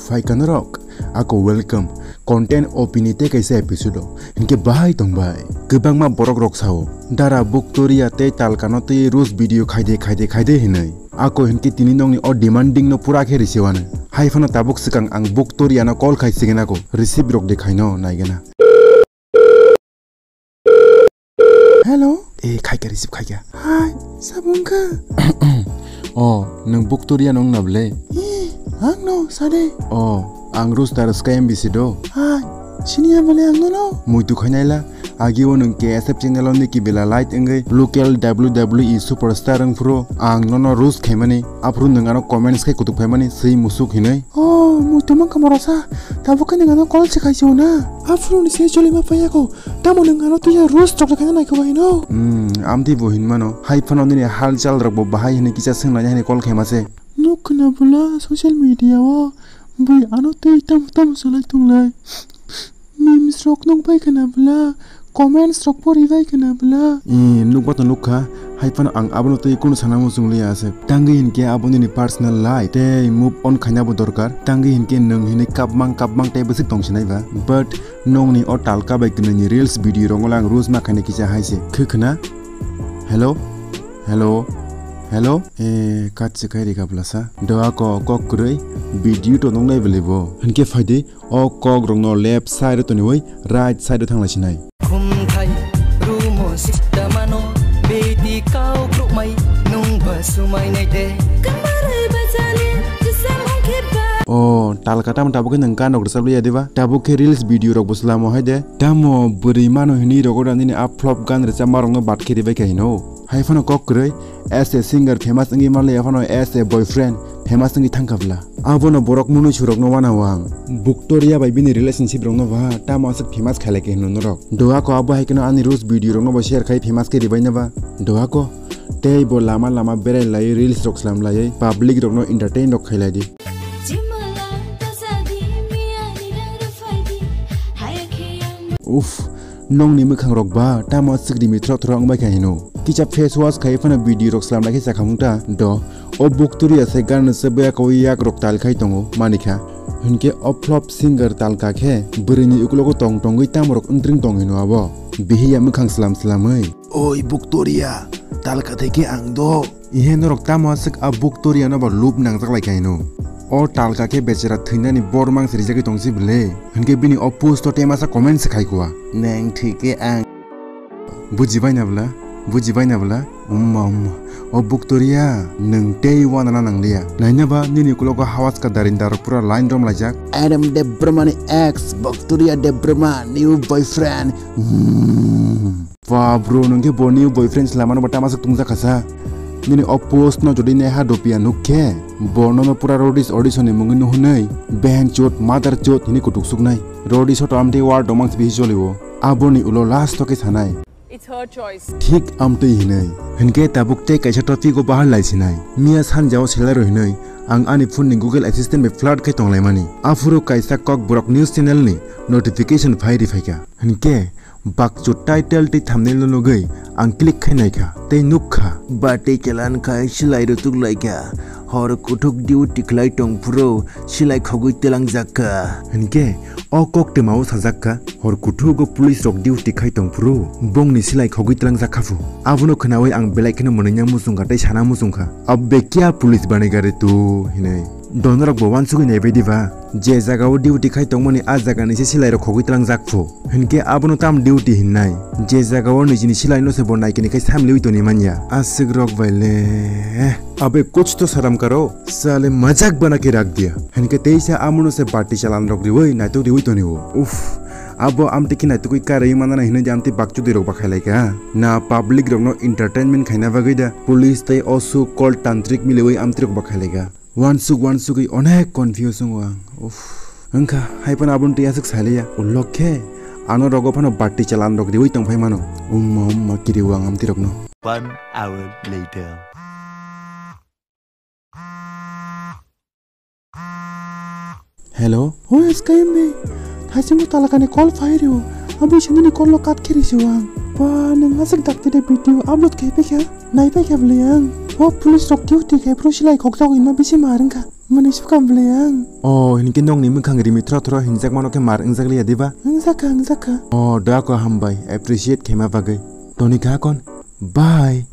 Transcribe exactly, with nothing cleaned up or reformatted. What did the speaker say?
Phaikha norok, ako welcome. Content opini tei kaisa episode o. Hinkhe bahai tong bai. Kwbangma borok rok sao. Dara Buktoria tei Talkano tei roast video khaide khaide khaide hinwi. Ako hinkhe tini nokni o demanding no pura khe risiwano. Hai phano tabuk swkang ang Buktoriano call khai sigena ko. Receive rok de khaino naigena. Hello? Eh, khaikha, receive khaikha. Hai, sabungkha. Oh, nwng Buktoria nong na ble? Eh, ang no, sade. Oh, ang roast star Sky M B C do. Hai, sini ya bale ang no. Muitu khainai la, agi o nwng K S F channel o niki bela light wngwi local W W E superstar wngphuru ang nono roast khaimani, aphuru nwng ano comments khai kutuk phaimani swi musuk hinwi. Oh, muitu mangkha morosa, tabuk khe nwng ano call se khaisio na. Aphuru ni se choli ma phaiyako. Tamo nwng ano tuya roast rok khaina naikha bai no? Hmm, amtwi bo hinmano. Hai phano nini halchal rok bo bahai hwnwi kisa swnglaina hwnwi call khaima se. Nuk khna bwla social media o bui ano twi tamo tamo salai tonglai. Memes rok nukbai khna bwla, comments rok poribai khna bwla. Eh, nukba to nukkha. Hai phano ang abono twi kunu sana muchung liya ase. Tangwi hinkhe abo nini personal life tei move on khaina bo dorkar. Tangwi hinkhe nwng hinwi kapmang kapmang tei bwswk tong sinai ba. But nongni o Talka bai kwnwini reels video rongo lang roast ma khaina kisa hai se. Khwkhwna. Hello? Hello? Hello? Eh, kat se khai rikha blasa. Doa ko kok kwrwi video to nongnai bwlwi bo. Hinkhe phaidi o kok rokno left side o toniwi right side o thanglai sinai. Khumthai rumo sita mano beti kau krukmai nung ba sumai nai de. Kamar bajani kisam ongkhe ba. O, Talka tamo tabuk khe nwng gan rok rwchap liya diba? Tabuk khe reels video rok bo swlamo hai de. Tamo bwrwi mano hinwi rogo da nini a flop gan rwchapma rokno bad khe ribai kha hino. Hai phano kok kwrwi, as a singer famous wngwi manliya phano as a boyfriend famous wngwi thangkha bwla. Abono borok munwi surokno wanao ang. Buktoria bai bini relationship rokno ba tamo aswk famous khailai khe hino norok. Doa ko abo hai kheno ani roast video rokno bo share khai famous khe ribai na ba. Doa ko tei bo lama lama berai lai reels rok slam lai public rokno entertain rok khailai di. Uff, nongni mwkhang rok ba tamo swkri mi thro thro wngbai kha hino. Kisa face wash khai phano video rok slam lai khe chakhamung ta do. O Buktoria se gan se baya kawi yak rok tal khai tongo manikha. Hinkhe o flop singer Talka khe bwrwini ukulogo tong tongwi tamo rok wngtring tong hino abo. Bihiya mwkhang slam slamwi. Oi Buktoria, Talka thai khe ang do. Ihe norok tamo aswk a Buktoriano ba loop nangjak lai kha hino. O Talka khe bechara thwinani bor mangsi rijagwi tongsi bwle. Hinkhe bini o post o temasa comment se khai kua. Neng thwi khe ang. Bujibai na bwla? Bujibai na bwla? Umma umma. O Buktoria, nwng tei wanana nangliya. Naina ba nini ukulogo hawas ka darinda rok pura line rom laijak. Adam Debbarma ni ex, Buktoria Debbarma, new boyfriend. Hmm. Ba bro, nwng khe bo new boyfriend swlamano bo tamaswk tungjakha sa. Nini o post no jodi neha dopia nuk khe, bo nono pura roadies audition ni mungwi nuhunwi, behen chot, mother chot hinwi kutuk suknai. Roadies o to amtwi war domang sibisi cholio. Aboni ulo last o khe sanai. It's her choice. Thik amtwi hinwi. Hinkhe tabuk tei kaisa topic o bahar lai sinai. Miya sanja o selai rw hinwi ang ani phone ni Google Assistant bai flirt khe tonglaimani. Aphuru kaisa Kokborok news channel ni notification phai ri phaikha. Hinkhe bakchu title tei thumbnail no nugwi ang click khai naikha tei nukha. Batwi chalan khai silai rutuk laikha. Hor kuthuk duty khlai tongphuru silai khogwi twlangjakha. Hinkhe o koktwmao sajakha, hor kuthugo police rok duty khai tongphuru bongni silai khogwi twlangjakha phu. Abono khnaui ang belai kheno mwnwina muchungkha tei sana muchungkha, "Ab be kya police banega re tu?" hinwi. Donorok bo uansugwi naibai diba? Je jagao duty khai tongmani a jagani se silairok khogwi tlangjak phu. Hinkhe abono tam duty hinnai? Je jagao nijini silaino se bo naikini khai samliwi toni manya. Aswk rok bai le. Abe kuch to sharam karo. Sale majak bana ke rakh diya. Hinkhe teisa amono se bati chalan rok riwi naitok riwi tonio. Uff. Abo amtwi khe naitokwi karwi manana hinwi de amtwi bakchudwi rok bakhai laikha. Na public rokno entertainment khaina bagwi da police tei o so called tantrik miliwi amtwi rok bakhai laikha. Uansuk uansugwi onek confuse wngo ang. Uff. Wngkha, hai phano aboni twi aswk sailiya. Ulok khe ano rogo phano bati chalan rok riwi tongphai mano. Umma umma kiriwi ang amtwi rokno. One hour later. Hello? Hoi, S K M B. Thaichungo talakani call phai rio. Abo isini call lo cut khe risi ang. Ba, nwng aswk dakti de video upload khai paikha. Nai paikha bwlwi ang. O police rok duty khai phuru silai khokjago hinma bisi mar wngkha. Mani sukam bwle ang. Oh, hinkhe nokni mwkhang rimi thro thro hinjakmano khe mar wngjak liya diba? Wngjak kha, wngjak kha. Oh, da ko hambai, appreciate khaima bagwi. Toni kha kon. Bye.